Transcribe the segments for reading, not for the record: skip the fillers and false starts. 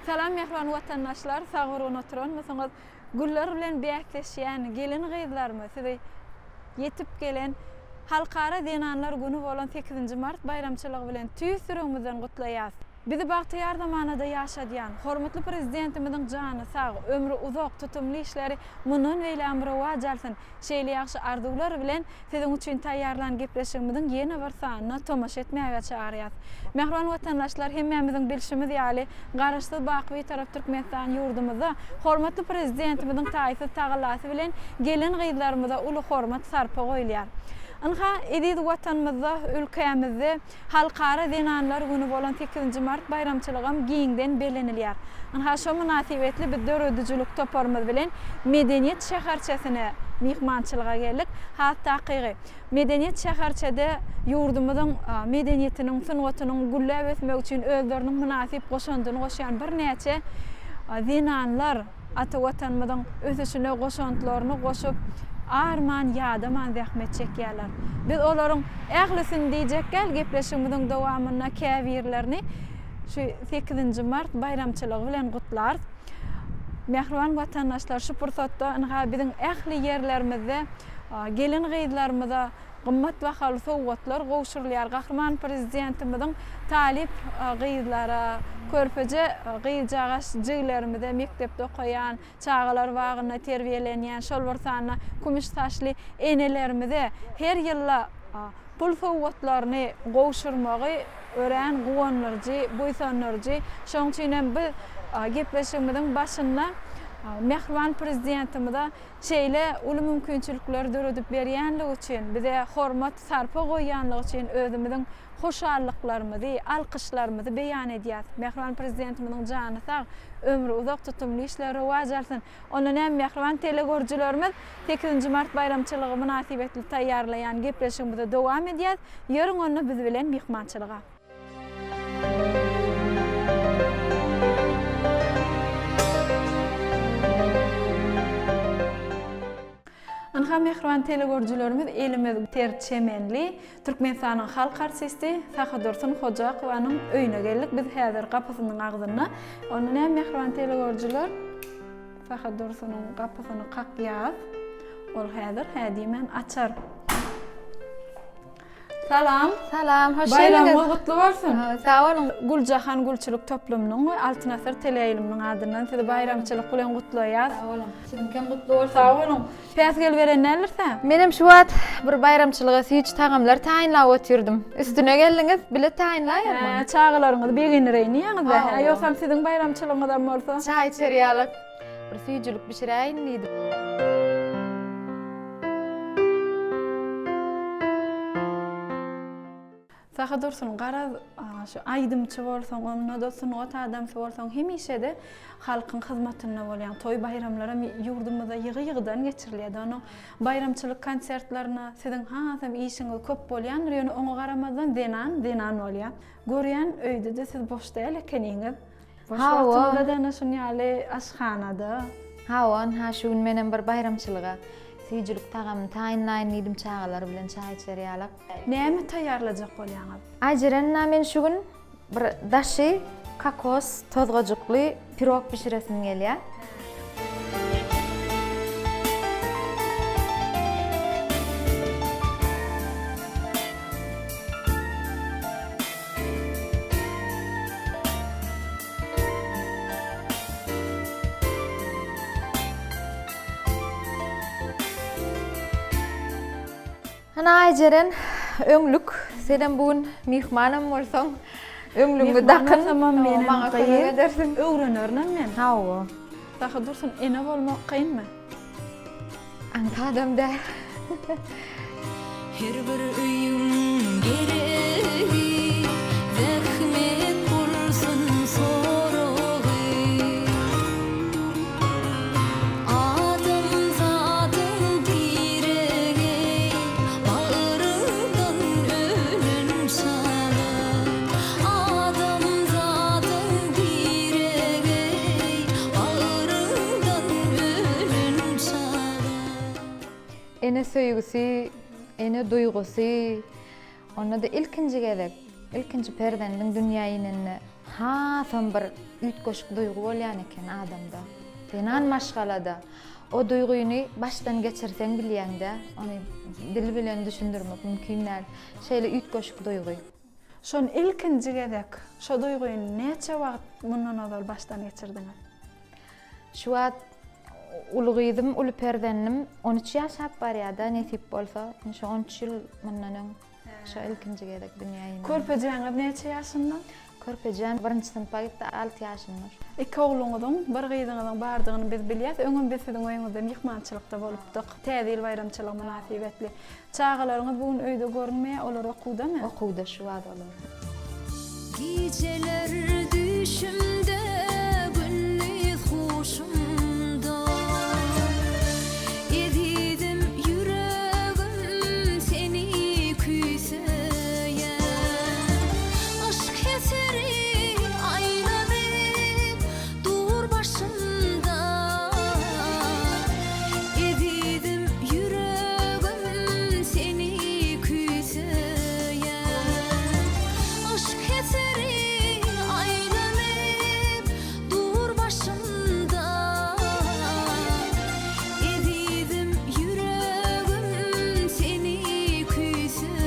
Salam mähriban watandaşlar, sag-gurgun oturanmysyňyz? Güller bilen bäsleşýän gelin-gyzlarymyz sizi ýetip gelen Halkara zenanlar güni bolan sekizinji mart baýramçylygy bilen tüýs ýüregimizden gutlaýas. Bizi bagtyýar zamanada ýaşadýan hormatly Prezidentimiziň jany sag, ömri uzak, tutumly işleri mundan beýlägem rowaç alsyn! Şeýle ýagşy arzuwlar bilen siziň üçin taýýarlan gepleşigimiziň ýene bir sanyna tomaşa etmäge çagyrýas. Mähriban watandaşlar, hemmämiziň bilşimiz ýaly, Garaşsyz, baky Bitarap Türkmenistan ýurdumyzda hormatly Prezidentimiziň taýsyz tagallasy bilen gelin-gyzlarymyza uly hormat, sarpa goýulýar. Ynha, eziz Watanymyzda, ülkämizde Halkara zenanlar güni bolan sekizinji mart baýramçylygam giňden bellenilýär. Ynha, şo mynasybetli biz döredijilik toparymyz bilen Medeniýet şäherçesine myhmançylyga geldik. Has takygy, Medeniýet şäherçede ýurdumyzyň medeniýetiniň, sungatynyň gülläp ösmegi üçin özleriniň mynasyp goşandyny goşýan birnäçe zenanlar, Ata Watanymyzyň ösüşine goşantlaryny goşup, arman-ýadaman zähmet çekýärler. Biz olaryň ählisini diýjek däl, gepleşigimiziň dowamynda käbirlerini şu sekizinji mart baýramçylygy bilen gutlarys. Mähriban watandaşlar, şu pursatda ynha biziň ähli ýerlerimizde gelin-gyzlarymyza, Gymmat bahaly sowgatlar gowşurylýar. Gahryman Prezidentimiziň talyp gyzlara, körpeje gyzjagaş jigilerimize, mekdepde okaýan, çagalar bagynda terbiýelenýän, şol bir sanda kümüş saçly enelerimize her ýylda pul sowgatlaryny gowşurmagy örän guwandyryjy, buýsandyryjy. Şonuň üçin hem biz gepleşigimiziň başynda mähriban Prezidentimize Şeýle uly mümkinçilikleri döredip berýänligi üçin, bize hormat, sarpa goýýanlygy üçin özümiziň hoşallyklarymyzy, alkyşlarymyzy beýan edýäs. Mähriban Prezidentimiziň jany sag, ömri uzak, tutumly işleri rowaç alsyn! Onda näme, mähriban telegörüjilerimiz, sekizinji mart baýramçylygy mynasybetli taýýarlaýan gepleşigimizi dowam edýäs. Ýörüň onda biz bilen myhmançylyga! Ynha mähriban telegörüjilerimiz elimiz ter çemenli Türkmenistanyň halk artisti Sahydursun Hojakowanyň öýüne geldik. Biz häzir gapysynyň agzynda. Onda näme mähriban telegörüjiler Sahydursunyň gapysyny kakýas. Ol häzir hä diýmän açar. Salam. Salam, hoş geldiňiz. Baýramyňyz gutly bolsun. Sag boluň. Güljahan gülçülik toplumynyň we Altyn asyr teleýaýlymynyň adyndan sizi baýramçylyk bilen gutlaýas. Sag boluň. Siziňkem gutly bolsun. Sag boluň. Päsgel beren däldir-sä? Menem şu wagt bir baýramçylyga süýji tagamlar taýynlap otyrdym. Üstüne geldiňiz, bile taýynlaýarmy? Hä, çagalaryňyzy begendireýin diýýäňiz-dä. Hä, ýogsam siziň baýramçylygyňyzam bolsa. Çaý içer ýaly bir süýjülik bişiräýin diýdim. Sahydursun, garaz, şu aýdymçy bolsaň, onda-da sungat adamsy bolsaň, hemişe-de halkyň hyzmatynda bolýaň. Toý-baýramlaram ýurdumyzda ýygy-ýygydan geçirilýär. Onuň baýramçylyk konsertlerine siziň hasam işiňiz köp bolýandyr, ýöne oňa garamazdan zenan zenan bolýar. Görýän, öýde-de siz boş däl ekeniňiz. Boş wagtyňyzda-da ene şuny ýaly aşhanada. Hawa, ynha şu gün menem bir baýramçylyga süýjülik tagamyny taýynlaýyn diýdim çagalar bilen çaý içer ýalak. Näme taýýarlajak bolýaňyz? Aýjeren ynha men şu gün bir daşy kokos tozgajykly pirog bişiresim gelýär. Hany Aýjeren, öňlük, senem bu gün myhmanam bolsaň, öňlügiňi dakyn, maňa kömek edersiň. Öwrenerinem men. Hawa. Sahy Dursun, ene bolmak kynmy? Aňsadam däl. Her bir öýüň geregi zähmet bolsun soragy. Adamzadyň diregi bagryňdan önen çaga. Adamzadyň diregi bagryňdan önen çaga. Ene söýgüsi, ene duýgusy, onda-da ilkinji gezek, ilkinji perzendiň dünýä inende Hasam bir üýtgeşik duýgy bolýan eken adamda. Zenan maşgalada o duýgyny başdan geçirseň bilýäňdä, ony dil bilen düşündirmek mümkin däl. Şeýle üýtgeşik duýgy. Şony ilkinji gezek, şo duýgyny näçe wagt mundan ozal başdan geçirdiňiz? Şu wagt uly gyzym, uly perzendim 13 ýaşap barýar-da, nesip bolsa, indi şo 13 ýyl mundan öň şo ilkinji gezek dünýä inen. Körpejäňiz näçe ýaşynda? Körpejäm birinji synpa gitdi, alty ýaşynda. Iki ogluňyzyň, bir gyzyňyzyň bardygyny biz bilýäs. Öňem biz siziň öýüňizde myhmançylykda bolupdyk. Täze ýyl baýramçylygy mynasybetli. Çagalaryňyz bu gün öýde görünmeýär, olar okuwdamy? Okuwda şu wagt olar. Gijeler düýşümde, gündiz huşumda. Ezizim ýüregim seni küýseýär. Yşk heseri aýlanyp dur başymda. Ezizim ýüregim seni küýseýär. Yşk heseri aýlanyp dur başymda. Ezizim ýüregim seni küýseýär.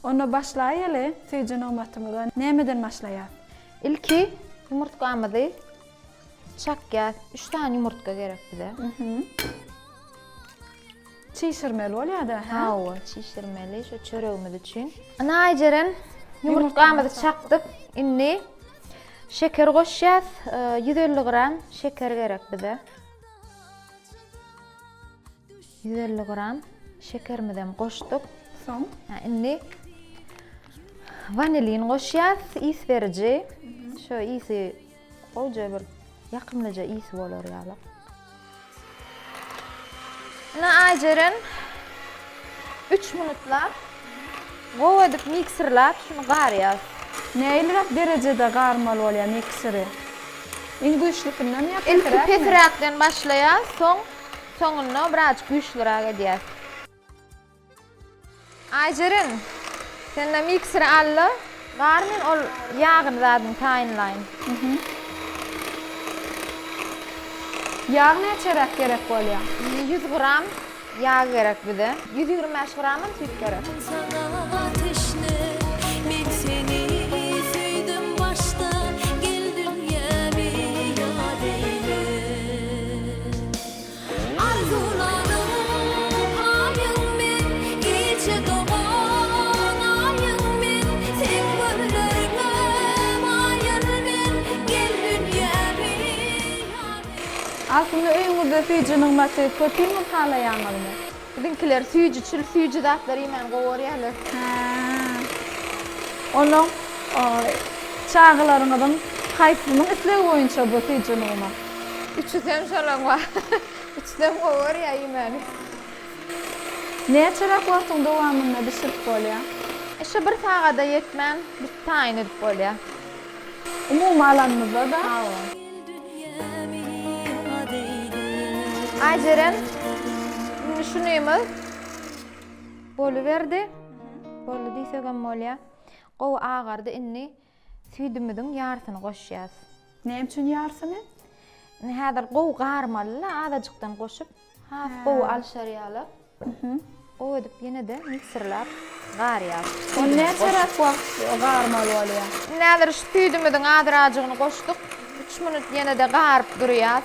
Onda başlaýaly süýji nygmatymyza. Nämeden başlaýas? Ilki ýumurtgamyzy çakýas. Üç sany ýumurtga gerek bize. Çişirmeli bolýar-da, hä? Hawa, çişirmeli şu çöregimiz üçin. Ynha Aýjeren, ýumurtgamyzy çakdyk. Indi şeker goşýas. 150 gram şeker gerek bize. 150 gram şekerimizem goşduk. Soň? Indi wanilin goşýas, ys beriji. Şu ysy gowja bir ýakymlyja ysy bolar ýaly. Ine Aýjeren 3 minutlap gowy edip mikserläp şuny garýas. Nähiliräk derejede garmaly bolýar mikseri? Iň güýçlüsindenmi ýa Ilki pesräkmi? pesräkden başlaýas, soň soňunda birazjyk güýçlüräk edýäs. Aýjeren, sende mikseri al-da, gar men ol ýagyny zadyny taýynlaýyn. Ýag näçeräk gerek bolýar? 100 gram ýag gerek bize. 125 gramam süýt gerek. Saňa teşne men seni söýdüm başda gel dünýämi ýat eýle. Arzuwlaryň paýyň men, gije dogan aýyň men, Seň gözleriňe maýyl men, gel dünýämi ýar eýle. Aslynda öýüňizde süýji nygmaty köpüňiz halaýaňyzmy? Biziňkiler süýjüçil, süýji zatlar iýmäni gowy görýärler. Hä. Onuň çagalaryňyzyň haýsysynyň islegi boýunça bu süýji nygmat? Üçüsem şolaň bar. Üçüsem gowy görýär iýmäni. Näçeräk wagtyň dowamynda bişirip bolýar? Şu bir sagada ýetmän biz taýyn edip bolýar. Umumy alanymyzda-da. Hawa. Aýjeren, indi şunymyz boluberdi. Boldy diýsegem bolýar. Gowy agardy indi süýdümiziň ýarsyny goşýas. Näme üçin ýarsyny? Indi häzir gowy garmaly-la, azajykdan goşup, has gowy alşar ýaly. Gowy edip ýene-de mikserläp garýas. Ony näçeräk wagt garmaly bolýar? Indi häzir şu süýdümiziň azrajygyny goşduk. Üç minut ýene-de garyp durýas.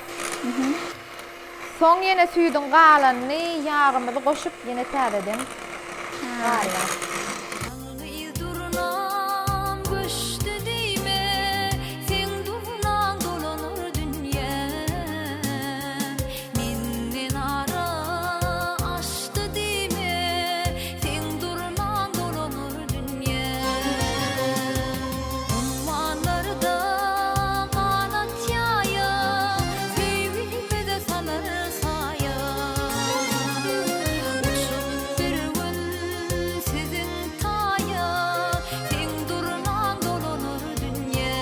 Soň ýene süýdüň galanyny, ýagymyzy goşup ýene täzeden garýas. Ýalňyz durnam göçdi diýme, Seň durnaň dolanar dünýäm. Menden ara açdy diýme, Seň durnaň dolanar dünýäm. Ummanlarda ganat ýaýa, Söýgimize salar saýa. Uçup bir gün siziň taýa, Seň durnaň dolanar dünýäm.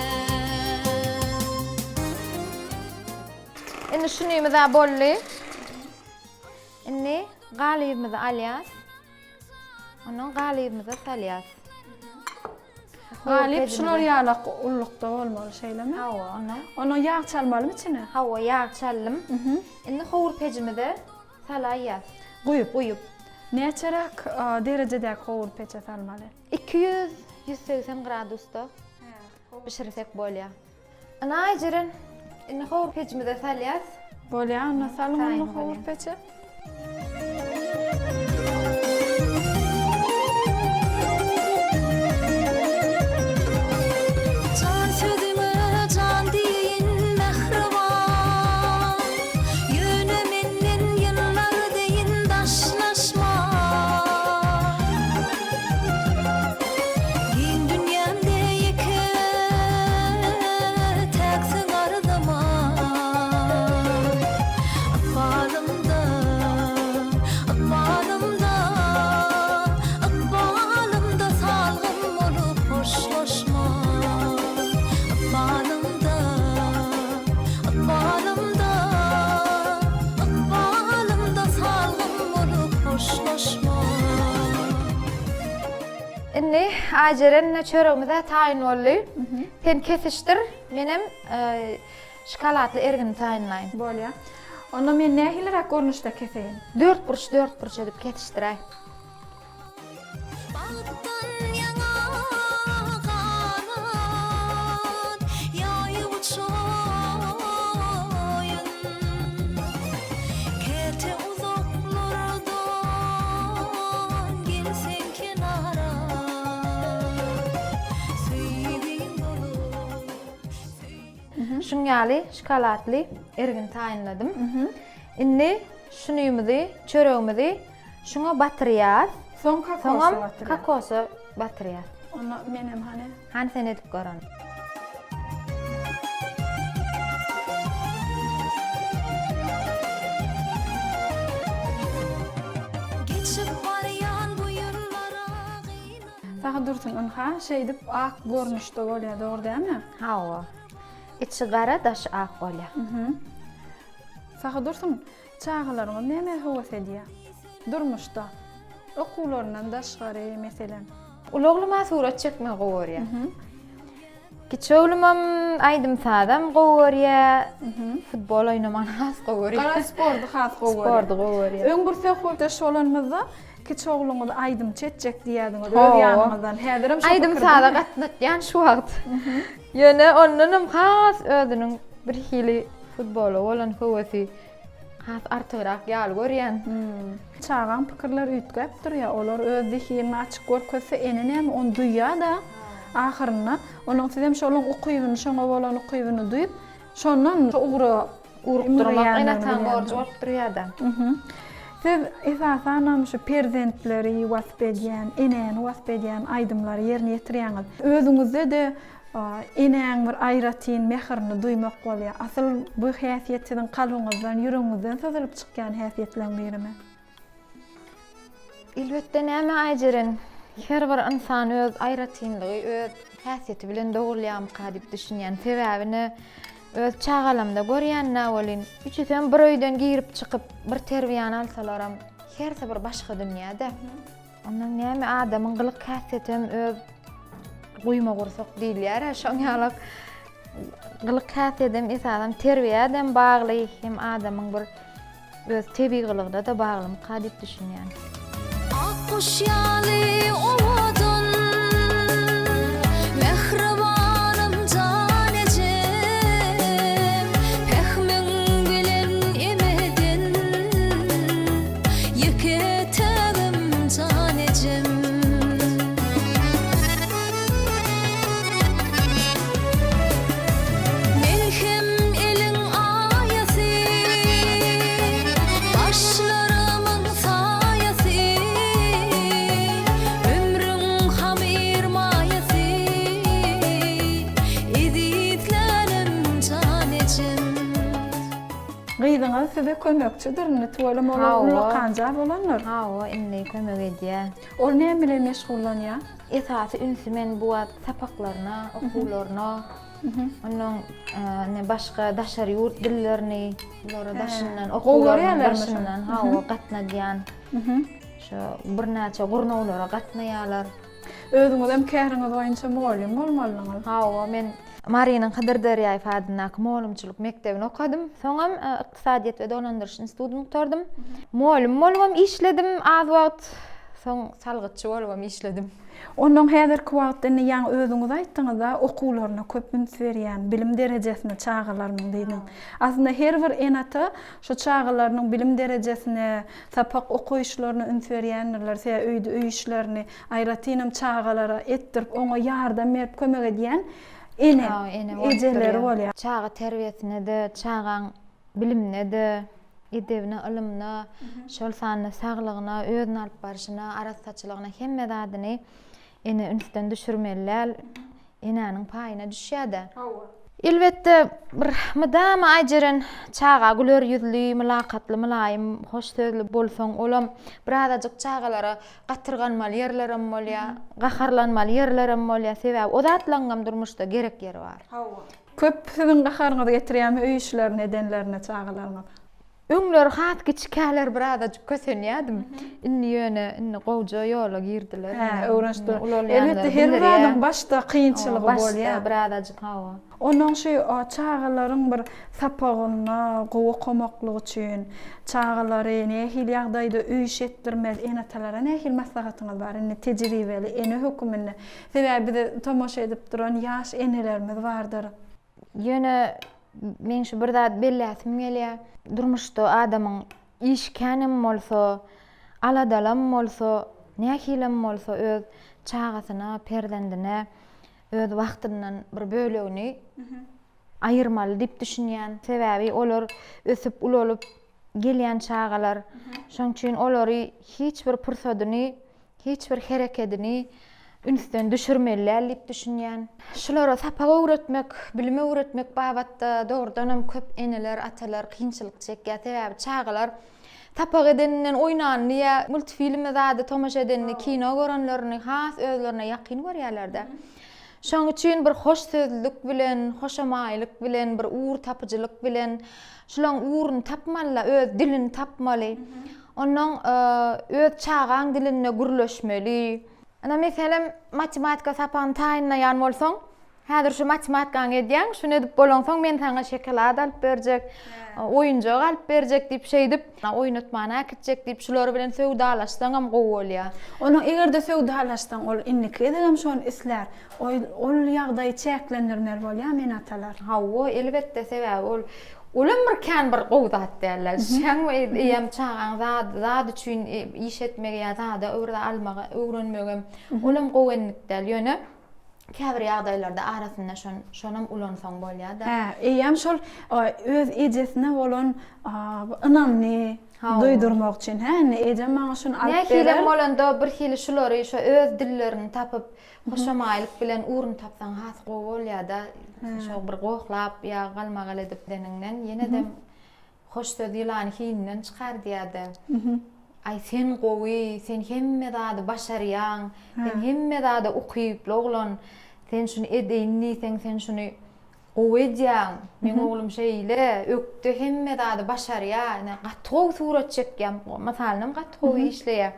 Indi şunymyz-a boldy. Indi galybymyzy alýas. Ondan galybymyza salýas. Galyp şular ýalak ullukda bolmaly, şeýlemi? Hawa, ondan. Ondan ýag çalmalymy içine? Hawa, ýag çaldym. Indi howur pejimize salaýýas. Guýup. Guýup. Näçeräk derejedäki howur peçe salmaly? 200, 180 gradusda bişirsek bolýar. Ynha Aýjeren, indi howur pejimize salýas. Bolýar, onda salyň onda howur peçe. Jan sözüňe jan diýeýin mähriban, Ýöne menden ýyllar deýin daşlaşma. Giň dünýämde ýeke täksiň arzyma. Ykbalymda, ykbalymda, ykbalymda salgym bolup hoşlaşma. Ykbalymda, ykbalymda, ykbalymda salgym bolup hoşlaşma. Indi Aýjeren ine çöregimiz-ä taýyn boldy. Sen kesişdir, menem şokoladly ergini taýynlaýyn. Bolýar. Onda men nähiliräk görnüşde keseýin? Dörtburç, dörtburç edip kesişdiräý. Bagtdan ýaňa ganat ýaýyp uçaýyn. Käte uzaklardan gelseň kenara, söýgiň bolup, söýgiň. Şuň ýaly şokoladly ergin taýynladym. Indi şunymyzy, çöregimizi Şuňa batyrýas. Soň kokosa Soňam batyrýas. kokosa batyrýas. Onda menem hany. Hany sen edip gör ony. Geçip barýan bu ýyllara gynan. Sahy Dursun ynha şeýdip ak görnüşde bolýar dogry dälmi? Hawa. Içi gara daşy ak bolýar. Sahy Dursun Çagalaryňyz nämä höwes edýär? Durmuşda. Okuwlaryndan daşgary, meselem. Uly oglum-a surat çekmegi gowy görýär. Kiçi oglumam aýdym-sazam gowy görýär. Futbol oýnamany has gowy görýär. Garaz sporty has gowy görýär. Sporty gowy görýär. Öň bir söhbetdeş bolanymyzda kiçi ogluňyzy aýdymçy etjek diýýärdiňiz öz ýanyňyzdan. Häzirem şo pikirdemi? Aýdym-saza gatnatýan şu wagt. Ýöne ondanam has özüniň birhili Futbola bolan höwesi has artygrak ýaly görýän. Çagaň pikirleri üýtgäp durýar. Olar öz zehinini açyk görkezse, ene näme, ony duýýar-da ahyrynda. Onuň sizem şolaň ukybyny, şoňa bolan ukybyny duýup, şondan şo ugra Ugrukdyrmak ene-ataň borjy bolup durýar-da. Siz esasanam şu perzentleri wasp edýän, enäni wasp edýän aýdymlary ýerine ýetirýäňiz. Özüňizde-de Enäň bir aýratyn mähirini duýmak bolýar. Asyl bu häsiýet siziň kalbyňyzdan, ýüregiňizden syzylyp çykýan häsiýetleň birimi? Elbetde näme Aýjeren, her bir ynsan öz aýratynlygy, öz häsiýeti bilen dogulýarmyka diýip düşünýän. Sebäbi ne öz çagalamda görýän-dä welin, üçüsem bir öýden girip çykyp, bir terbiýäni alsalaram, hersi bir başga dünýäde. Ondan näme adamyň gylyk häsiýetem öz guýma gursak diýilýär-ä, şoň ýalak gylyk häsiýedem esasan terbiýädem bagly hem adamyň bir öz tebigylygyna-da baglymyka diýip düşünýän. Ak guş ýaly owadan, mähribanym jan ejem, Pähmiň bilen emeden. Ýeke tägim jan ejem. Melhem eliň aýasy, Başlarymyň saýasy, Ömrüň hamyr maýasy, Ezizlänim jan ejem. Gyzyňyz size kömekçidir indi tüweleme olar ullakanja bolandyr. Hawa indi kömek edýär. Ol näme bilen meşgullanýar? Esasy ünsi men bu wagt sapaklaryna, okuwlaryna. Ondan ne başga daşary ýurt dillerini bulara daşyndan okuwlarynyň daşyndan hawa gatnadýan. Şo birnäçe gurnawlara gatnaýarlar. Özüňiz hem käriňiz boýunça mugallym bolmalydyňyz. Hawa, men Marynyň Hydyr Derýaýew adyndaky mugallymçylyk mekdebini okadym. Soňam ykdysadyýet we dolandyryş institutyny gutardym. Mugallym bolubam işledim az wagt. Soň salgytçy bolubam işledim. Onnoň häzirki wagtda indi ýaňy özüňiz aýtdyňyz-da, okuwlaryna köp üns berýän, bilim derejesine çagalarynyň diýdiň. Aslynda her bir ene-ata şu çagalarynyň bilim derejesine, sapak okaýyşlaryna üns berýändirler, sebäbi öýde öý işlerini, aýratynam çagalara etdirip, oňa ýardam berip kömek edýän ene, ejeleri bolýar. Çaga terbiýesine-de, çagaň bilimine-de, edebine, ylymyna, şol sanda saglygyna, özüni alyp barşyna, arassaçylygyna hemme zadyny ene ünsden düşürmeli däl. Enäniň paýyna düşýär-dä. Hawa. Elbetde, bir mydama Aýjeren çaga güler ýüzli, mylakatly, mylaýym, hoş sözli bolsaň, olam birazajyk çagalara gatyrganmaly ýerlerem bolýar, gaharlanmaly ýerlerem bolýar. Sebäbi o zatlaryňam durmuşda gerek ýeri bar. Hawa. Köp siziň gaharyňyzy getirýärmi öý işlerini edenlerine çagalaryňyz? Öňler has kiçikäler birazajyk kösenýärdim. Indi ýöne indi gowja ýola girdiler. Hä, öwrenişdiler. Elbetde her bir zadyň başda kynçylygy bolýar. Başda birazajyk hawa. Onnoň şu çagalaryň bir sapagynda gowy okamaklygy üçin çagalary nähili ýagdaýda öý iş etdirmeli ene-atalara nähili maslahatyňyz bar indi tejribeli ene höküminde. Sebäbi bize tomaşa edip duran ýaş enelerimiz bardyr. Ýöne meň şu bir zat belläsim gelýär. Durmuşda adamyň işi känem bolsa, aladalam bolsa, nähilem bolsa öz çagasyna, perzendine öz wagtyndan bir bölegini aýyrmaly diýip düşünýän. Sebäbi olar ösüp, ulalyp gelýän çagalar. Şonuň üçin olary hiç bir pursadyny Hiç bir herekedini ünsden düşürmeli däl diýip düşünýän. Şulara sapak öwretmek, bilim öwretmek babatda dogrudanam köp eneler, atalar kynçylyk çekýär. Sebäbi çagalar sapak edeninden oýnanyny ýa multfilme zada tomaşa edenini, kino görenlerini has özlerine ýakyn görýärler-de. Şonuň üçin bir hoş sözlülük bilen, hoşamaýlyk bilen, bir ugur tapyjylyk bilen şulaň ugruny tapmaly-da, öz dilini tapmaly. Onnoň öz çagaň dilinde gürleşmeli. Ynha, meselem, matematika sapagyny taýynlaýan bolsaň, häzir şu matematikaňy edýäň, şuny edip bolaňsoň men saňa şokolad alyp berjek, oýunjak alyp berjek diýip şeýdip, oýnatmana äkitjek diýip şular bilen söwdalaşsaňam gowy bolýar. Onuň eger-de söwdalaşsaň, ol indiki gezegem şony islär. Ol ýagdaýy çäklendirmeli bolýarmy ene-atalar? Hawa, elbetde, sebäbi ol olam bir kän bir gowy zat däl-de. Düşýäňmi, eýýäm çagaň zat zat üçin iş etmegi ýa zada bir zat almagy öwrenmegem olam gowy endik däl. Ýöne käbir ýagdaýlarda arasynda şon şonam ulansaň bolýar-da. Hä, eýýäm şol öz ejesine bolan ynamyny duýdurmak üçin, hä, indi ejem maňa şuny alyp berer. Nähilem bolanda birhili şulary şo öz dillerini tapyp Hoşamaýlyk bilen ugruny tapsaň has gowy bolýada. Şo bir gohlap ýa galmagal edip gideniňden ýenedem hoş söz ýylany hininden çykar diýýäde. Aý sen gowy, sen hemme zady başarýaň, sen hemme zada ukyply oglan, sen şuny edeýin diýseň sen şuny Gowy edýäň. Meň oglum şeýle ökde hemme zady başarýar. Ine gaty gowy surat çekýär. Mysalynam gaty gowy işleýär.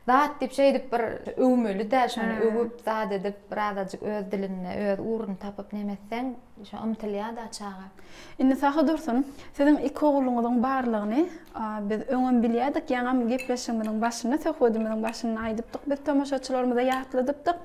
Zat diýip şeýdip bir öwmeli-dä, şony öwüp, zat edip, birazajyk öz dilinde, öz ugruny tapyp neme etseň, şo ymtylýar-da çaga. Indi Sahy Dursun, siziň iki ogluňyzyň barlygyny biz öňem bilýärdik, ýaňam gepleşigimiziň başynda, söhbedimiziň başynda aýdypdyk, biz tomaşaçylarymyza ýatladypdyk.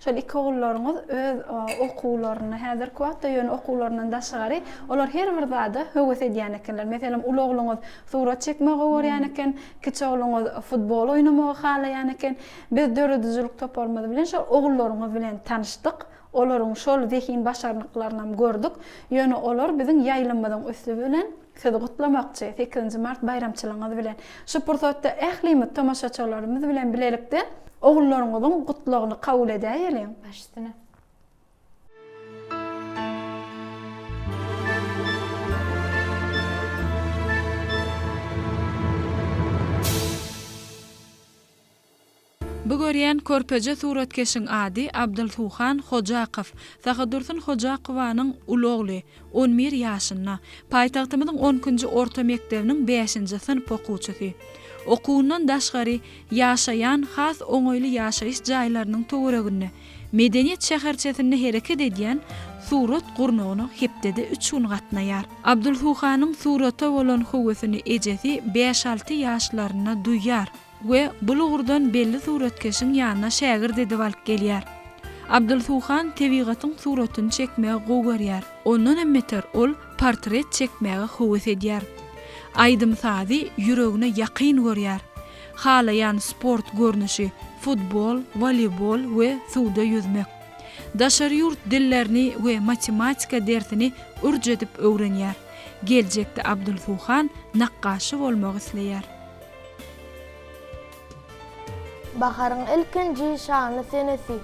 Şol iki ogullaryňyz öz okuwlarynda häzirki wagtda ýöne okuwlaryndan daşgary olar her bir zada höwes edýän ekenler. Meselem, uly ogluňyz surat çekmegi gowy görýän eken, kiçi ogluňyz futbol oýnamagy halaýan eken. Biz döredijilik toparymyz bilen şol ogullaryňyz bilen tanyşdyk. Olaryň şol zehin başarnyklarynam gördük. Ýöne olar biziň ýaýlymymyzyň üsti bilen sizi gutlamakçy, sekizinji mart baýramçylygyňyz bilen. Şu pursatda ählimiz tomaşaçylarymyz bilen bilelikde ogullaryňyzyň gutlagyny kabul edäýeliň. Baş üstüne. Bu görýän körpeje suratkeşiň ady Abdylsuhan Hojakow. Sahydursun Hojakowanyň uly ogly, 11 ýaşynda. Paýtagtymyzyň on ikinji orta mekdebiniň bäşinji synp okuwçysy. Okuwyndan daşgary, ýaşaýan has oňaýly ýaşaýyş jaýlarynyň töwereginde, Medeniýet şäherçesinde hereket edýän surat gurnagyna hepdede üç gün gatnaýar. Abdylsuhanyň surata bolan höwesini ejesi bäş-alty ýaşlarynda duýýar. We bul ugurdan belli suratkeşiň ýanyna şägirt edip alyp gelýär. Abdylsuhan tebigatyň suratyny çekmegi gowy görýär. Ondan hem beter ol portret çekmäge höwes edýär. Aýdym-sazy ýüregine ýakyn görýär. Halaýan sport görnüşi, futbol, woleýbol we suwda ýüzmek. Daşary ýurt dillerini we matematika dersini ürç edip öwrenýär. Geljekde Abdylsuhan nakgaşy bolmagy isleýär. Baharyň ilkinji şanly senesi.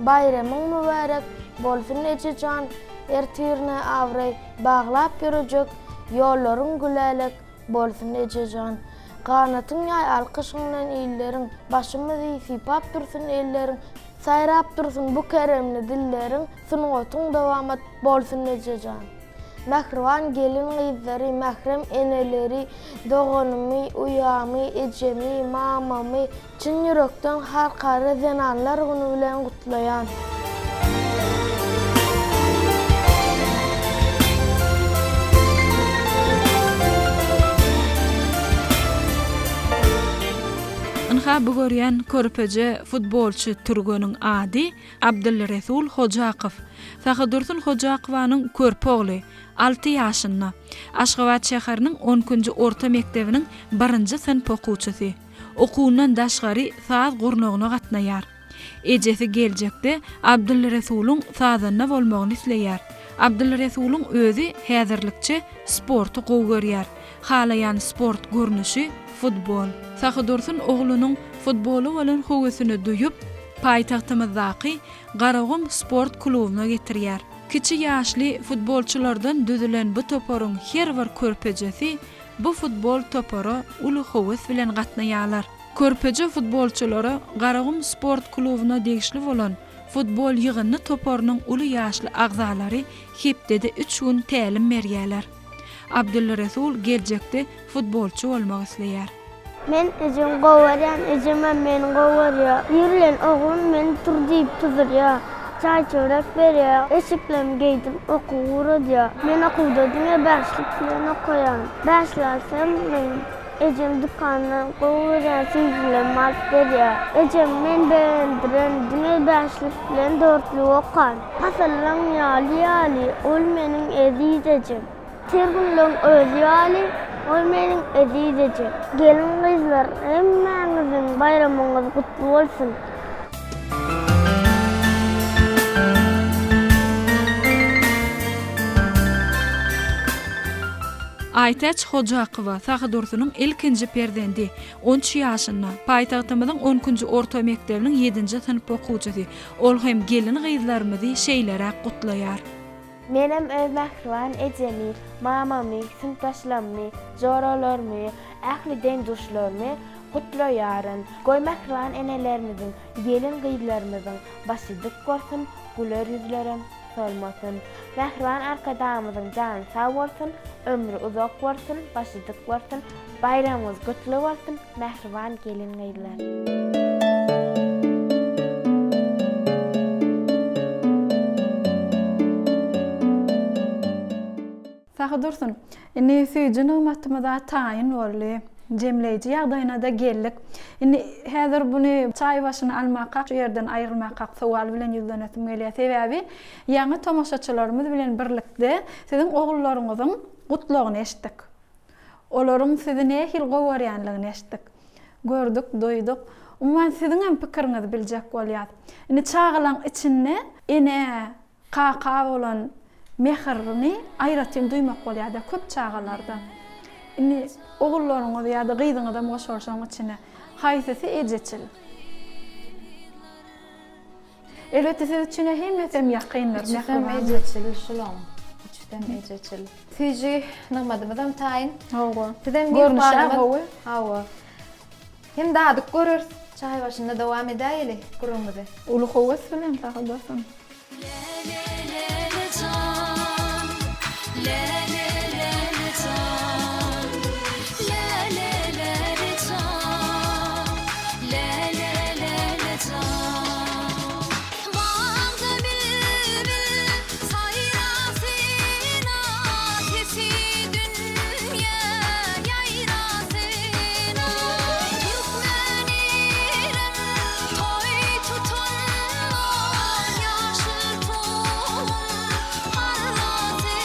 Baýramyň mübärek bolsun ejejan Ertirine abraý baglap ýörejek Ýollaryň gülälek bolsun ejejan Ganatyň ýaý alkyşyňdan illeriň Başymyzy sypap dursun elleriň Saýrap dursun bu keremli dilleriň Sungatyň dowamat bolsun ejejan. Mähriban gelin-gyzlary, mährem eneleri, doganymy, uýamy, ejemi, mamamy çyn ýürekden Halkara zenanlar güni bilen gutlaýan. Ynha bu görýän körpeje futbolçy türgeniň ady Abdylresul Hojakow, Sahydursun Hojakowanyň körpe ogly, alty ýaşynda. Aşgabat şäheriniň on ikinji orta mekdebiniň birinji synp okuwçysy. Okuwyndan daşgary saz gurnagyna gatnaýar. Ejesi geljekde Abdylresulyň sazanda bolmagyny isleýär. Abdylresulyň özi häzirlikçe sporty gowy görýär. Halaýan sport görnüşi, futbol. Sahydursun oglunyň futbola bolan höwesini duýup, paýtagtymyzdaky Garagum sport klubyna getirýär. Kiçi ýaşly futbolçylardan düzülen bu toparyň her bir körpejesi bu futbol topara uly höwes bilen gatnaýarlar. Körpeje futbolçylara Garagum sport klubyna degişli bolan futbol ýygyndy toparynyň uly ýaşly agzalary hepdede üç gün tälim berýärler. Abdylresul geljekde futbolçy bolmak isleýär. Men ejemi gowy görýän, ejemem meni gowy görýär. Irlen oglum meni tur diýip tuzurýar. Çaý-çörek berýär, eşiklerimi geýdirip okuwa ugradýar. Men okuwda diňe bäşlik bilen okaýan. Bäşlik alsam, meň ejem dükandan gowy görýän süýjülerimi alyp berýär. Ejem men begendiren, diňe bäşlik bilen dörtlük okan. Pasyllaň ýaly ýaly, ol meniň eziz ejem. Ter günleň özi ýaly, ol meniň eziz ejem. Gelin-gyzlar, hemmäňiziň baýramyňyz gutly bolsun! Aýtäç Hojakowa, Sahydursunyň ilkinji perzendi, on üç ýaşynda, paýtagtymyzyň on ikinji orta mekdebiniň ýedinji synp okuwçysy. Ol hem gelin-gyzlarymyzy şeýleräk gutlaýar. Menem öz mähriban ejemi, mamamy, synpdaşlammy, joralarymy, ähli deň-duşlarymy gutlaýaryn. Goý mähriban enelerimiziň, gelin-gyzlarymyzyň başy dik bolsun, güler ýüzlerem solmasyn. Mähriban Arkadagymyzyň jany sag bolsun, ömri uzak bolsun, başy dik bolsun. Baýramyňyz gutly bolsun, mähriban gelin-gyzlar! Sahy Dursun, indi süýji nygmatymyz-a taýyn boldy. Jemleýji ýagdaýyna-da geldik. Indi häzir buny çaý başyny almakak, şu ýerden aýrylmakak sowal bilen ýüzlenesim gelýär. Sebäbi ýaňy tomaşaçylarymyz bilen birlikde siziň ogullaryňyzyň gutlagyny eşitdik. Olaryň sizi nähili gowy görýänligini eşitdik. Gördük, duýduk. Umuman siziňem pikiriňizi biljek bolýas. Indi çagalaň içinde ene, kaka bolan mähirini aýratyn duýmak bolýar-da köp çagalarda. Indi ogullaryňyzy ýa-da gyzyňyzam goşalyşaň içine. Haýsysy ejeçil? Elbetde siz üçin-ä hemmesem ýakyndyr, Üçüsem mähribandyr. ejeçil şulaň. Üçüsem ejeçil. Süýji nygmadymyzam taýyn. Hawa. Sizem Görnüşi-ä myhmanymyz. gowy. Hawa. Hem dadyp göreris. Çaý başynda dowam edäýeli gürrüňimizi. Uly höwes bilen sag bolsun. Läle-läle jan, läle-läle jan, läle-läle jan, läle-läle jan. Bagda bilbil saýrasyn-a, sesi dünýä ýaýrasyn-a. Türkmen ilim toý tutunma, ýaşyl tugum parlasyn-a.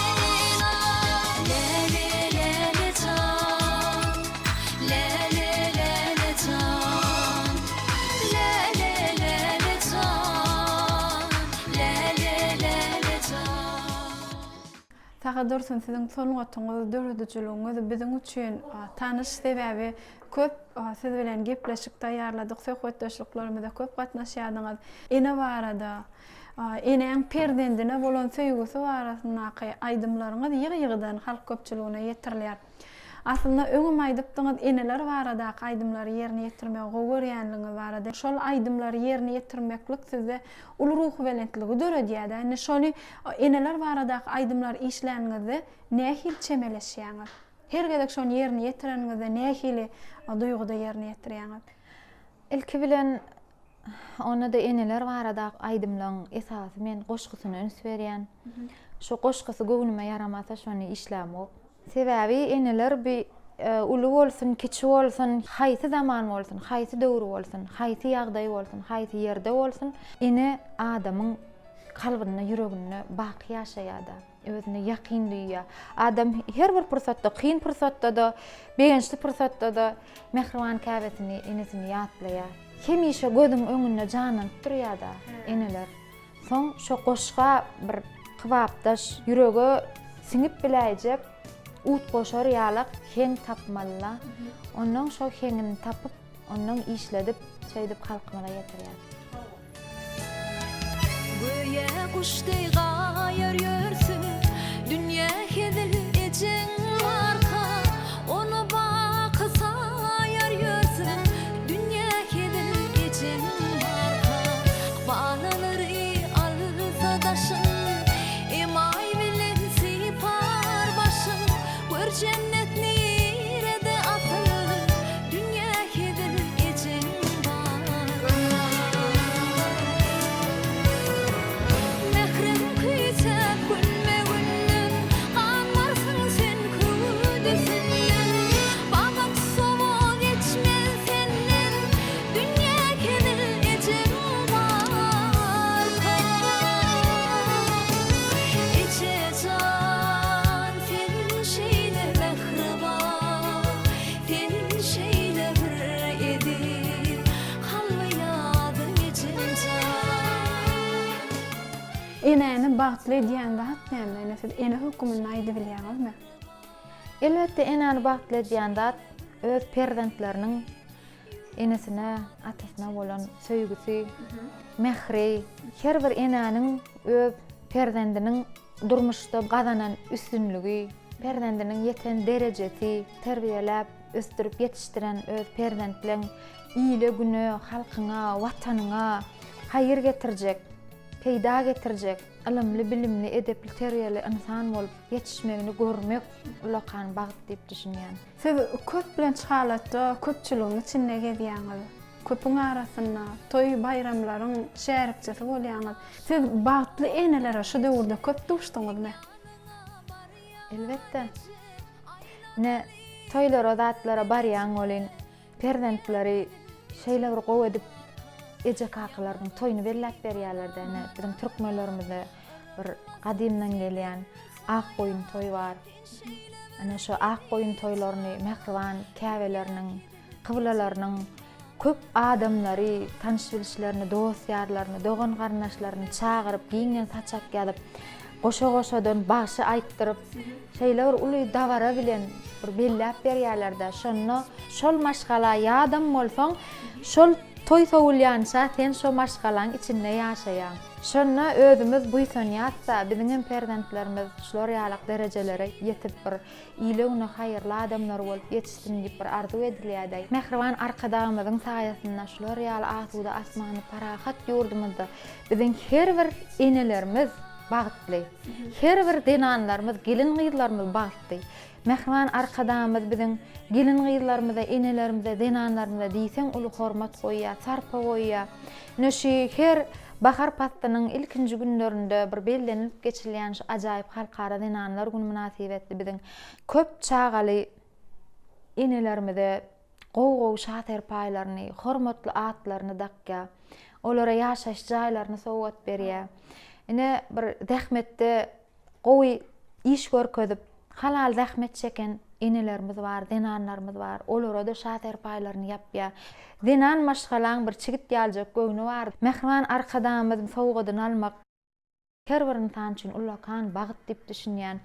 Läle-läle jan, läle-läle jan, läle-läle jan, läle-läle jan. Sagadursun siziň sungatyňyz, döredijiligiňiz biziň üçin tanyş sebäbi köp siz bilen gepleşik taýýarladyk, söhbetdeşliklerimize köp gatnaşýardyňyz. Ene barada, enäň perzendine bolan söýgüsi barasyndaky aýdymlaryňyz ýygy-ýygydan halk köpçüligine ýetirilýär. Aslynda öňem aýdypdyňyz eneler baradaky aýdymlary ýerine ýetirmegi gowy görýänligiňiz barada. Şol aýdymlary ýerine ýetirmeklik sizde uly ruhubelentligi döredýär-dä. Indi şony eneler baradaky aýdymlary işläniňizde nähili çemeleşýäňiz? Her gezek şony ýerine ýetireniňizde nähili duýguda ýerine ýetirýäňiz? Ilki bilen Onda-da eneler baradaky aýdymlaň esasy men goşgusyna üns berýän. Şo goşgusy göwnüme ýaramasa şony işlämok. Sebäbi eneler bi uly bolsun, kiçi bolsun, haýsy zaman bolsun, haýsy döwür bolsun, haýsy ýagdaý bolsun, haýsy ýerde bolsun, ene adamyň kalbynda, ýüreginde baky ýaşaýar-da. Özüne ýakyn duýýar. Adam her bir pursatda, kyn pursatda-da, begençli pursatda-da mähriban käbesini, enesini ýatlaýar. Hemişe gözüň öňünde janlanyp durýar-da eneler. Soň şo goşga bir kybapdaş, ýürege siňip biläýjek utgaşar ýalak heň tapmaly-la. Onnoň şo heňini tapyp, onnoň işledip, şeýdip halkymyza ýetirýäs. Göýä guş deý gaýar ýörsüň, Dünýä hezil ejeň barka, Ony baky saýar ýörsüň, Dünýä hezil ejeň barka. Balalary alsa daşyn, Emaý bilen sypar başyn, Gör jennet nirede asyl, Dünýä hezil ejeň barka. Mähriň küýsäp günbe-günden, Ganmarsyň sen hüwdüsinden. Babat sowa geçmez senden, Dünýä hezil ejeň barka. Eje jan, sen şeýle mähriban, Sen şeýle bir eziz, kalby ýazyň ejem jan. Enäni bagtly edýän zat näme? Ene siz ene höküminde aýdybilýäňizmi? Elbetde enäni bagtly edýän zat öz perzentleriniň enesine, atasyna bolan söýgüsi, mähri. Her bir enäniň öz perzendiniň durmuşda gazanan üstünligi, perzendiniň ýeten derejesi, terbiýeläp, ösdürip ýetişdiren öz perzentleň ile-güne, halkyňa, Watanyňa haýyr getirjek, peýda getirjek, ylymly, bilimli, edepli-terbiýeli ynsan bolup ýetişmegini görmek ullakan bagt diýip düşünýän. Siz köplenç halatda köpçüligiň içinde gezýäňiz. Köpüň arasynda, toý-baýramlaryň şärikçisi bolýaňyz. Siz bagtly enelere şu döwürde köp duşduňyzmy? Elbetde. Ine, toýlara zatlara barýaň welin, perzentleri şeýle bir gowy edip eje-kakalarynyň toýuny belläp berýärler-de. Ine, biziň türkmenlerimizde bir gadymdan gelýän ak goýun toýy bar. Ine, şu ak goýun toýlaryny mähriban käbeleriniň, kyblalarynyň köp adamlary, tanyş-bilişlerini, dost-ýarlaryny, dogan-garyndaşlaryny çagyryp, giňden saçak ýazyp, goşa-goşadan bagşy aýtdyryp, şeýle bir uly dabara bilen bir belläp berýärler-de, şonda şol maşgala ýadam bolsaň, şol toý sowulýança sen şo maşgalaň içinde ýaşaýaň. Şonda özümiz buýsanýas-da, biziňem perzentlerimiz şular ýalak derejelere ýetip bir ile-güne haýyrly adamlar bolup ýetişsin diýip bir arzuw edilýär-dä. Mähriban Arkadagymyzyň saýasynda şular ýaly asuda asmanly parahat ýurdumyzda biziň her bir enelerimiz bagtly. Her bir zenanlarymyz, gelin-gyzlarymyz bagtly. Mähriban Arkadagymyz biziň gelin-gyzlarymyza, enelerimize, zenanlarymyza diýseň uly hormat goýýar, sarpa goýýar. Ine şu her bahar paslynyň ilkinji günlerinde bir bellenilip geçilýän şu ajaýyp Halkara zenanlar güni mynasybetli biziň köp çagaly enelerimize gowy-gowy şa serpaýlaryny, hormatly atlaryny dakýar. Olara ýaşaýyş jaýlaryny sowgat berýär. Ine bir zähmetde Gowy iş görkezip, halal zähmet çeken enelerimiz bar, zenanlarymyz bar. Olara-da şa serpaýlaryny ýapýar. Zenan maşgalaň bir çigit ýaljak göwni bar. Mähriban Arkadagymyzyň sowgadyny almak her bir ynsan üçin ullakan bagt diýip düşünýän.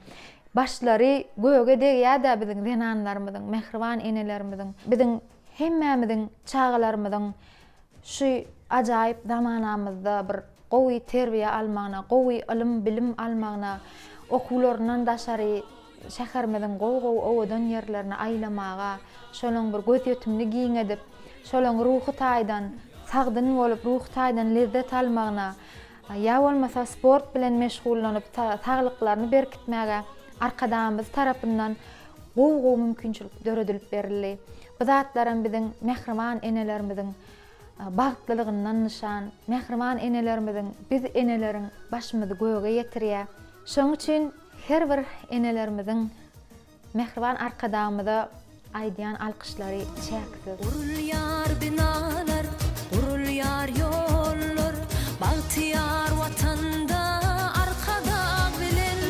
Başlary göge degýär-dä biziň zenanlarymyzyň, mähriban enelerimiziň. Biziň hemmämiziň çagalarymyzyň Şu ajaýyp zamanamyzda bir gowy terbiýe almagyna, gowy ylym, bilim almagyna, okuwlaryndan daşary şäherimiziň gowy-gowy owadan ýerlerine aýlamaga, şolaň bir gözýetimini giňedip, şolaň ruhy taýdan sagdyn bolup, ruhy taýdan lezzet almagyna, ýa bolmasa sport bilen meşgullanyp, saglyklaryny berkitmäge Arkadagymyz tarapyndan gowy-gowy mümkinçilik döredilip berildi. Bu zatlaram biziň mähriban enelerimiziň bagtlylygyndan nyşan. Mähriban enelerimiziň, biz eneleriň başymyzy göge ýetirýär. Şonuň üçin her bir enelerimiziň mähriban Arkadagymyza aýdýan alkyşlary çäksiz. Gurulýar binalar, gurulýar ýollar, Bagtyýar Watanda Arkadag bilen.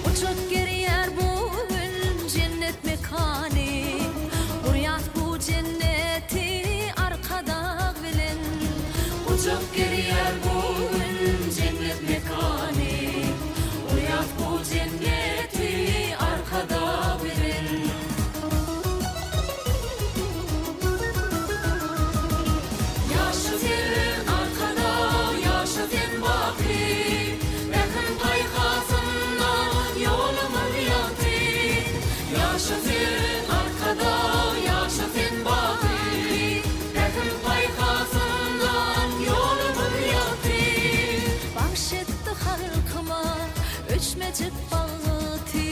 Gujak gerýär bu gün jennet mekany, Gurýas bu jenneti Arkadag bilen. Gujak gerýär bu gün jennet mekany, Gurýas bu jenneti Arkadag bilen. Ýaşa sen, Arkadag, ýaşa sen baky, Pähim-paýhasyndan ýolumyz ýagty. Ýaşa sen, Arkadag, ýaşa sen baky, Pähim-paýhasyndan ýolumyz ýagty. Bagş etdi halkyma öçmejek bagty,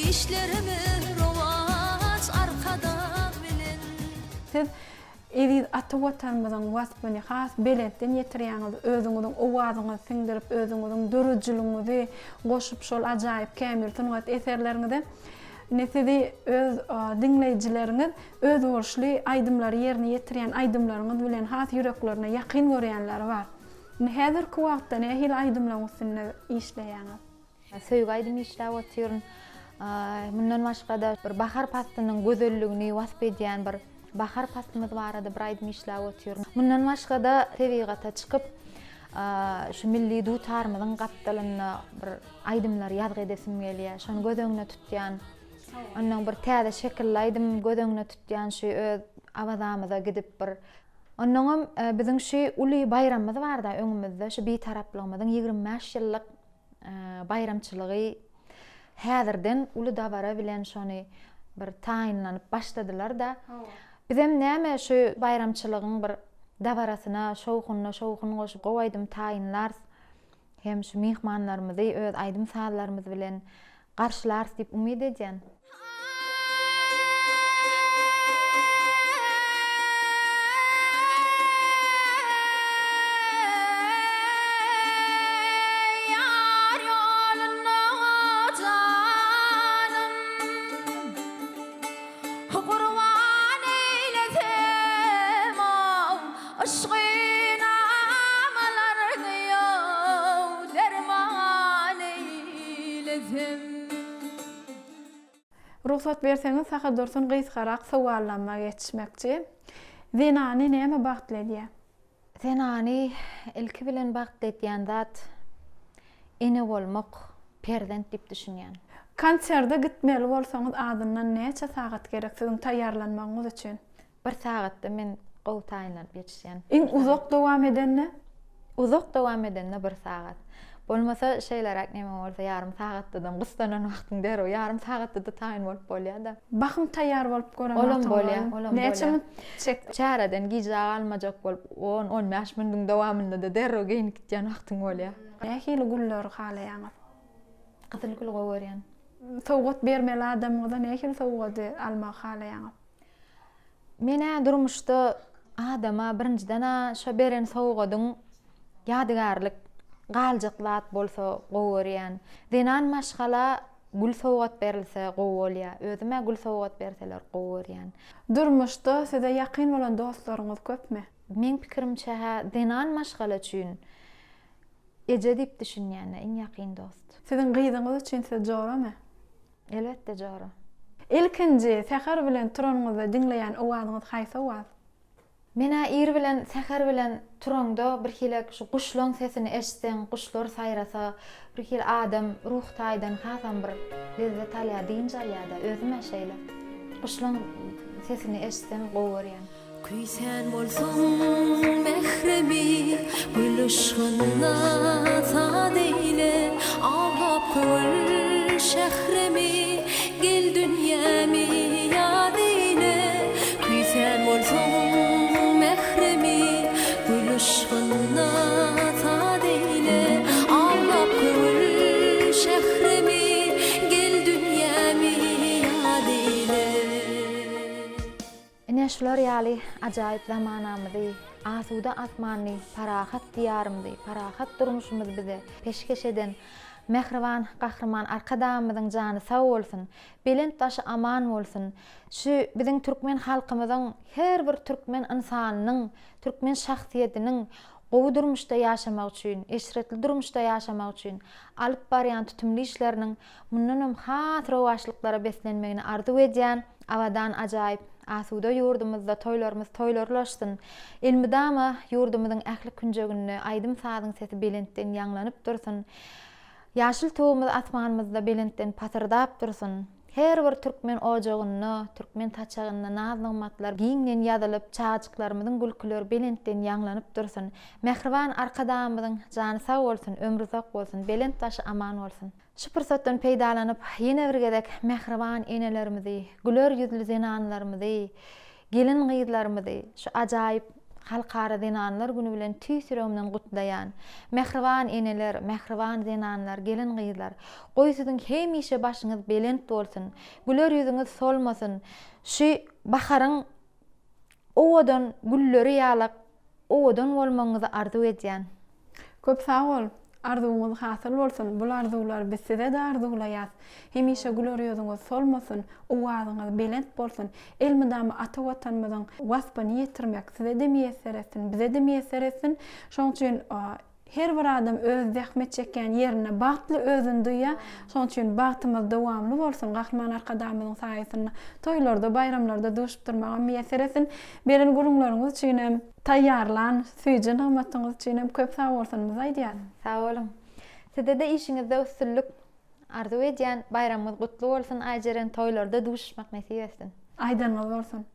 Işlerimiz rowaç Arkadag bilen. Siz eziz ata Watanymyzyň waspyny has belentden ýetirýäňiz, özüňiziň owazyňyzy siňdirip, özüňiziň döredijiligiňizi goşup şol ajaýyp kämil sungat eserleriňize. Ine sizi öz diňleýjileriňiz özboluşly aýdymlary ýerine ýetirýän aýdymlaryňyz bilen has ýüreklerine ýakyn görýänleri bar. Indi häzirki wagtda nähili aýdymlaryň üstünde işleýäňiz? Söýgi aýdym işläp otyryn. Mundan başga-da bir bahar paslynyň gözelligini wasp edýän bir bahar paslymyz barada bir aýdym işläp otyryn. Mundan başga-da tebigata çykyp, şu milli dutarymyzyň gapdalynda bir aýdymlary ýazgy edesim gelýär. Şony göz öňüne tutýan. Ondan bir täze şekilli aýdym göz öňüne tutýan şu öz Awazamyza gidip bir Onnoňam biziň şu uly baýramymyz bar-da öňümizde, şu Bitaraplygymyzyň 25 ýyllyk baýramçylygy häzirden uly dabara bilen şony bir taýynlanyp başladylar-da. Bizem näme şu baýramçylygyň bir dabarasyna, şowhunyna şowhun goşup gowy aýdym taýynlarys hem şu myhmanlarymyzy öz aýdym-sazlarymyz bilen garşylarys diýip umyt edýän. Ýar ýolunda janym Gurban eýlesem-ow Yşgyn amalarny-ow Derman eýlesem. Rugsat berseňiz Sahadursun gysgarak sowalnama geçmekçi. Zenany näme bagtly edýär? Zenany ilki bilen bagtly edýän zat ene bolmak, perzent diýip düşünýän. Konserde gitmeli bolsaňyz azyndan näçe sagat gerek siziň taýýarlanmagyňyz üçin? Bir sagatda men gowy taýynlanyp ýetişýän. Iň uzak dowam edende? Uzak dowam edende bir sagat. Bolmasa şeýleräk neme bolsa ýarym sagatdadam gyssanan wagtyň derrew ýarym sagatda-da taýyn bolup bolýa-da. Bahym taýýar bolup gören Olam wagtyň bolýa, barmy? olam Näçe bolýa. minut çekdi? Çäreden gijä galmajak bolup on, on bäş minutiň dowamynda-da derrew geýnip gitýän wagtyň bolýa. Nähili gülleri halaýaňyz? Gyzyl güli gowy görýän. Sowgat bermeli adamyňyza nähili sowgady almagy halaýaňyz? Men-ä durmuşda adama birinjiden-ä şo beren sowgadyň ýadygärlik galjak zat bolsa gowy görýän. Zenan maşgala gül sowgat berilse gowy bolýa. Özüm-ä gül sowgat berseler gowy görýän. Durmuşda size ýakyn bolan dostlaryňyz köpmi? Meň pikirimçe-hä zenan maşgala üçin eje diýip düşünýän-ä iň ýakyn dost. Siziň gyzyňyz üçin siz joramy? Elbetde jora. Ilkinji säher bilen turanyňyzda diňleýän owazyňyz haýsy owaz? Men-ä ir bilen säher bilen turaňda birhili şu guşlaň sesini eşitseň, guşlar saýrasa, birhili adam ruh taýdan hasam bir lezzet alýar, dynç alýar-da. Özüm-ä şeýle. Guşlaň sesini eşitsem gowy görýän. Küýsän bolsaň mähremi, Gül yşgyna saz eýle, Aglap köňül şährimi, Gel dünýämi ýaz eýle. Küýsän bolsaň mähremi, Gül yşgyna saz eýle, Aglap köňül şährimi, Gel dünýämi ýaz eýle. Ine şular ýaly ajaýyp zamanamyzy, asuda asmanly parahat Diýarymyzy, parahat durmuşymyzy bize peşgeş eden mähriban Gahryman Arkadagymyzyň jany sag bolsun, belent başy aman bolsun! Şu biziň türkmen halkymyzyň, her bir türkmen ynsanynyň, türkmen şahsyýetiniň gowy durmuşda ýaşamagy üçin, eşretli durmuşda ýaşamagy üçin alyp barýan tutumly işleriniň mundanam has rowaçlyklara beslenmegini arzuw edýän abadan ajaýyp asuda ýurdumyzda toýlarymyz toýlarlaşsyn! Elmydama ýurdumyzyň ähli künjeginde aýdym-sazyň sesi belentden ýaňlanyp dursun! Ýaşyl tugumyz asmanymyzda belentden pasyrdap dursun! Her bir türkmen ojagynda, türkmen saçagynda naz-nygmatlar giňden ýazylyp, çagajyklarymyzyň gülküleri belentden ýaňlanyp dursun! Mähriban Arkadagymyzyň jany sag bolsun, ömri uzak bolsun, belent başy aman bolsun! Şu pursatdan peýdalanyp, ýene bir gezek mähriban enelerimizi, güler ýüzli zenanlarymyzy, gelin-gyzlarymyzy şu ajaýyp Halkara zenanlar güni bilen tüýs ýüregimden gutlaýan. Mähriban eneler, mähriban zenanlar, gelin-gyzlar! Goý siziň hemişe başyňyz belent bolsun, güler ýüzüňiz solmasyn, şu baharyň owadan gülleri ýalak owadan bolmagyňyzy arzuw edýän. Köp sag bol! Arzuwyňyz hasyl bolsun! Bul arzuwlary biz size-de arzuwlaýas. Hemişe güler ýüzüňiz solmasyn, owazyňyz belent bolsun! Elmydama ata Watanymyzyň waspyny ýetirmek size-de miýesser etsin, bize-de miýesser etsin! Şonuň üçin Her bir adam öz zähmet çekýän ýerinde bagtly özüni duýýar. Şonuň üçin bagtymyz dowamly bolsun, Gahryman Arkadagymyzyň saýasynda toýlarda, baýramlarda duşup durmagam miýesser etsin. Beren gürrüňleriňiz üçin hem, taýýarlan süýji nygmatyňyz üçin hem köp sag bolsunymyzy aýdýas. Sag boluň. Sizede işiňizde üstünlik arzuw edýän. Baýramyňyz gutly bolsun Aýjeren, toýlarda duşuşmak nesip etsin. Aýdanyňyz bolsun.